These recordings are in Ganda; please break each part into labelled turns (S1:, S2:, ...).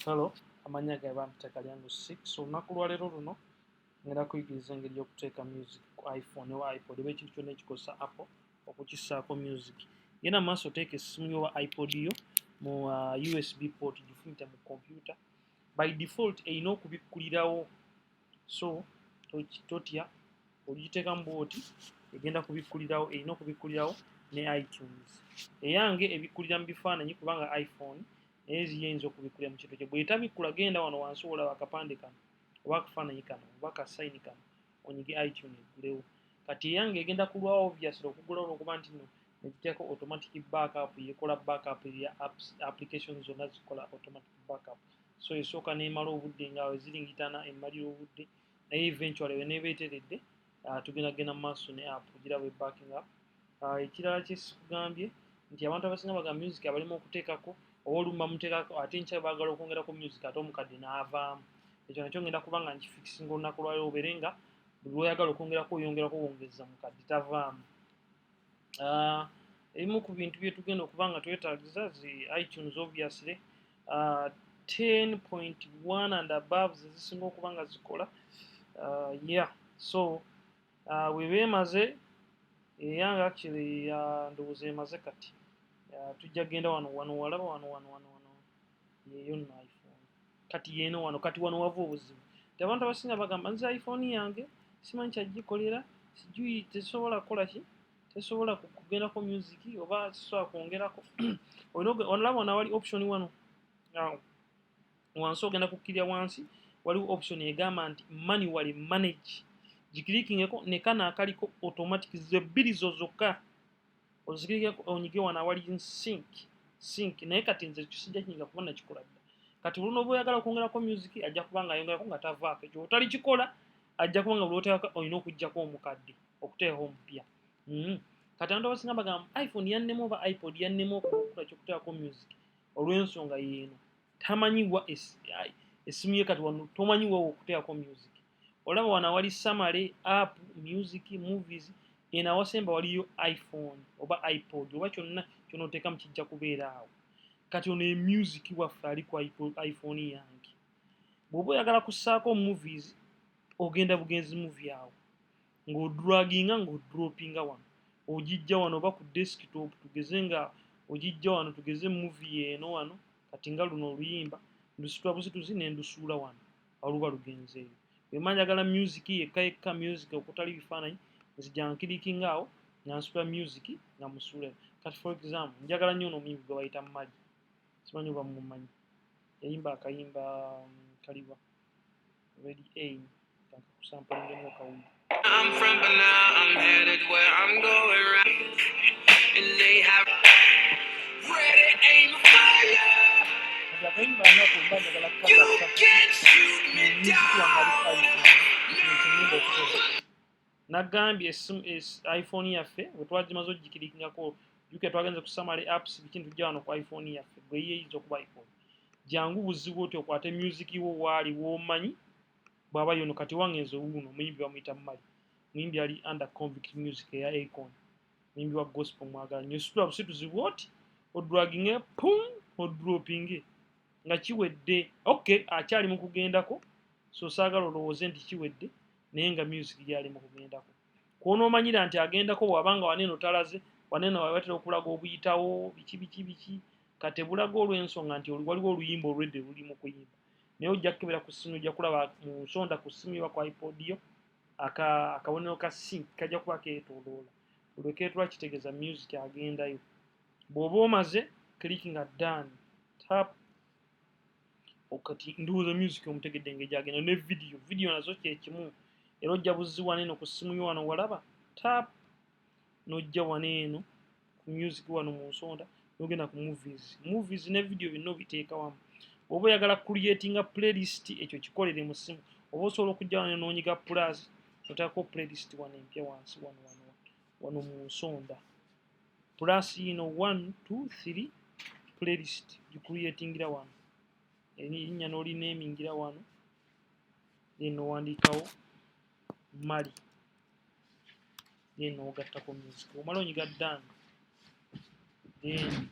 S1: Hello, amannya gange bampita Kalyango 6. Olunaku lwaleero luno ngenda kuyigiriza engeri y'okuteeka music ku iPhone oba iPod oba ekintu kyonna ekikozesa Apple okukisaako music. Genda mu maaso oteeka essimu yo oba iPod yo mu USB port, gifumite mu computer. By default erina okubikkulirawo, so totya, ogiteekamu bw'oti egenda kubikkulirawo, erina okubikkulirawo ne iTunes. Eyange ebikkulira mu bifaananyi kubanga iPhone, naye ziyinza okubikkulira mu kintu kye. Bw'etabikkula, genda wano wansi olaba akapande kano oba akafaananyi kano oba kasayini kano, onyige iTunes eggulewo. Kati eyange egenda kulwawo obviously okugulawo olwokuba nti nno negiteekako automatic backup, yekola backup ya apps, applications zonna zikola automatic backup. So esooka n'emala obudde nga eziringitana emalira obudde, naye eventually weneeba eteredde, tugenda genda mu maaso ne app giraba backing up. Ekirala kyesikugambye nti abantu abasinga bagamba music abalimu okuteekako oba olumu bamuteekako ate enkya baagala okwongerako music ate omukadde n'avaamu. Ekyo nakyo ngenda kuba nga nkifixinga olunaku lwaleero, obeere nga buli lwoyagala okwongerako oyongerako wongeza, mukadde tavaamu. Ebimu ku bintu bye tugenda okuba nga twetaagiza zi iTunes, obviously 10.1 and above ze zisinga okuba nga zikola. Yeah, so weba emaze, eyange actually ndowooza emaze kati. Tujja genda wano wano walaba wano wano wano wano yeeyo nno iPhone kati yeeno wano. Kati wano wava obuzibu nti abantu abasinga bagamba, "Nze iPhone yange simanyi kyagikolera, sijui tesobola kukola ki, tesobola kugendako music oba sisobola kwongerako." Olaba wano awali option wano awo wansi, ogenda kukkirira wansi waliwo option egamba nti "Manually manage". Giclickingeko ne kano akaliko automatic, ze bbiri zo zokka oziclickeko, onyige wano awali sync, sync. Naye kati nze kisijja kinyiga kuba nakikola dda. Kati luno oba oyagala okwongerako music, ajja kuba nga ayongerako nga tavaako. Ekyo otali kikola, ajja kuba nga buli oteekako olina okugjako omukadde okuteekako omupya. Kati abantu abasinga bagamba iPhone yannemu oba iPod yannemu okukola kyokuteekako music olw'ensonga yeeno, tamanyiwa essimu ye. Kati wano tomanyiwa okuteekako music. Olaba wano awali summary, app, music, movies, eno awasemba waliyo iPhone oba iPod oba kyonna kyonoteekamu kijja kubeera awo. Kati ono emusic waffe ali ku iPhone yange. Bw'oba oyagala kussaako movies, ogenda bugenzi movie awo ng'odraginga, ng'odropinga wano, ogijja wano oba ku desktop, tugeze nga ogijja wano, tugeze movie eno wano. Kati nga luno oluyimba ndusitula busituzi ne ndusuula wano, aluba lugenzeeyo. Bwemba njagala music yekka yekka, music okutali bifaananyi, nzija nclickinga awo nga nsitula music nga musuula. Kati for example njagala nnyo ono omuyimbi gwe bayita Mali, simanyi oba mumanyi, yayimba akayimba kaliwa, Ready Aim, kankakusamplingemu okawulire.
S2: I'm from, but now I'm headed where I'm going right. And they have ready, aim, fire.
S1: Kati akayimba anako mba njagala
S2: You
S1: kukagatta
S2: can't shoot me
S1: music wange ali ku
S2: down.
S1: iPhone, kino kyengenda okukola. Nagambye essimu iPhone yaffe bwe twagimaze ogiclickingako, jjukira twagenze ku summary, apps, biki, ntujja wano ku iPhone yaffe. Gwe yeeyinza okuba iPhone, jangu buzibu oti okwate music wo waali w'omanyi bw'aba yono. Kati wange nze wuuno omuyimbi bamuyita Mali, muyimbi ali under Convict Music eya Akon, muyimbi wa gospel, mwagala nnyo. Situla busituzi bwoti, odraginge, pum, odropinge nga kiwedde. Okay, akyali mu kugendako, so saagala olowooze nti kiwedde, naye nga music gyali mu kugendako. Kwonoomanyira nti agendako, bw'abanga waneeno talaze, waneeno wabatera okulaga obuyitawo biki biki biki. Kati ebulaga olw'ensonga nti waliwo oluyimba olwedde luli mu kuyimba, naye ojja kukebera ku ssimu, ojja kulaba mu nsonda ku ssimu oba ku iPod yo akabonero ka sync kajja kuba keetooloola. Olwo keetoola kitegeeza music agendayo. Bw'oba omaze, clickinga done, tap. Kati ndowooza music omutegedde engeri gyagenda. Ne video, video nazo kyekimu era, ojja buzzi wano eno ku ssimu yo wano walaba tap, n'ojja wano eno ku music wano mu nsonda, n'ogenda ku movies. Movies ne video byonna obiteeka wamu. Bw'oba oyagala creatinga playlist, ekyo kikolere mu ssimu, oba osobola okujja wano n'onyiga plus, oteekako playlist wano empya wansi wano wano wano mu nsonda, plus yino, 1 2 3, playlist gicreatingira wano, erinnya n'olineemingira wano, then n'owandiikawo Mali, then n'ogattako music. Omala onyiga done, then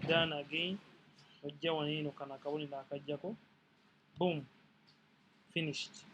S1: done again. Ojja wano eno, kano akabonero akajjako, boom, finished.